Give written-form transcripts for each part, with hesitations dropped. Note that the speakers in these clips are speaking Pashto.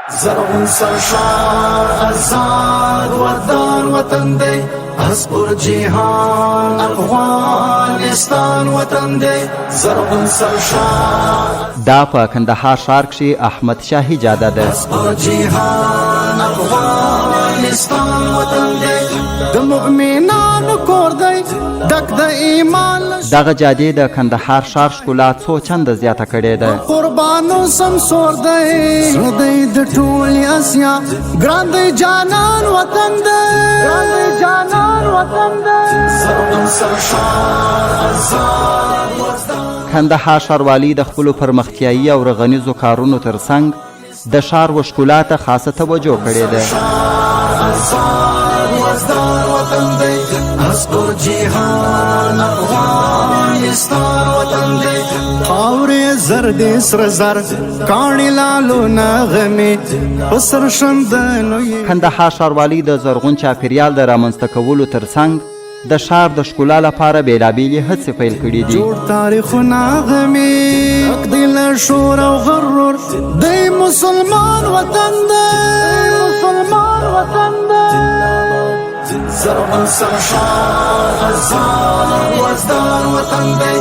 زرغون سرشار ازاد ودان وطن دی، هسپور جهان افغانستان وطن دی. زرغون سرشار. دا په کندهار ښار کښې احمد شاهي جاده ده. هسپور جهان افغانستان وطن دی، د مؤمنانو کور دی ډک د ایمان. دغه جادې د کندهار ښار ښکلا څو چنده زیاته کړې ده. قربانو سمسور دی، زړه دی د ټولې اسیا، ګران دی جانان وطن دی، ګران دی جانان وطن دی. زرغون سرشار ازاد. کندهار ښاروالي د خپلو پرمختیایي او رغنیزو کارونو ترڅنګ د ښار و ښکلا ته خاصه توجه کړې ده. ازاد وزدان وطن دی، هسپور جهان افغانستان وطن دی. خاورې زر دې سره زر، کاڼي لالو نغمې په سر شندنو یې. کندهار ښاروالۍ د زرغون چاپیریال د رامنځته کولو ترڅنګ د ښار د ښکلا لپاره بېلابېلې هڅې پیل کړې دي. جوړ تاریخونه غمي، ډک دی له شور او غرور دی، مسلمان وطن دی، مسلمان وطن دی. زرغون سرشار ازاد وزدان وطن دی،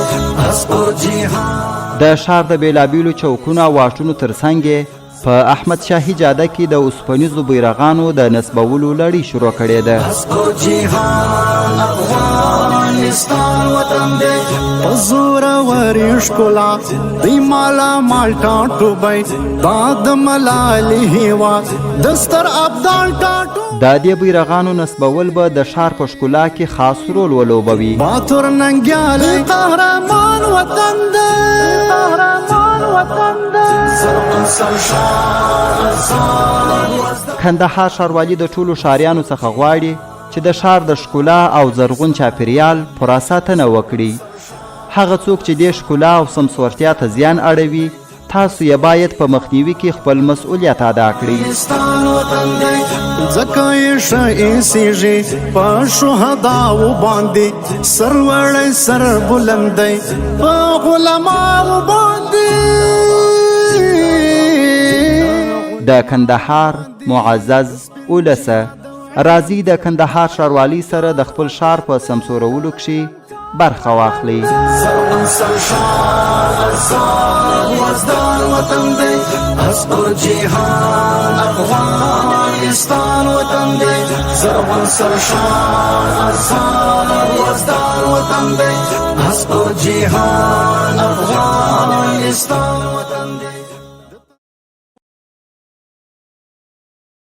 هسپور جهان. د ښار د بېلابېلو چوکونو او واټونو ترڅنګ یې په احمد شاهي جاده کې د اوسپنیزو بیرغانو د نصبولو لړۍ شروع کړې ده. هسپور جهان افغانستان وطن دی، په زورورې ښکلا دی مالا مال ټاټوبی، دا د ملالې هېواد د ستر ابدال ټاټو. د دې بیرغانو نصبول به د ښار په ښکلا کې خاص رول ولوبوي. باتور ننګیالی قهرمان وطن دی، قهرمان وطن دی. زرغون سرشار ازاد. کندهار ښاروالي د ټولو ښاریانو څخه غواړي چې د ښار د ښکلا او زرغون چاپیریال پوره ساتنه وکړي. هغه څوک چې دې ښکلا او سمسورتیا ته زیان اړوي، تاسو یې باید په مخنیوي کې خپل مسؤلیت ادا کړئ. افغانستان وطن دی، ځکه یې ښه ایسېږي په شهداو باندې، سر لوړی سر بلند دی په علماو باندې. د کندهار معزز اولسه، راځي د کندهار ښاروالۍ سره د خپل ښار په سمسورولو کښې برخه واخلئ. زرغون سرشار ازاد وزدان وطن دی، هسپور جهان افغانستان وطن دی. زرغون سرشار ازاد وزدان وطن دی، هسپور جهان افغانستان وطن دی.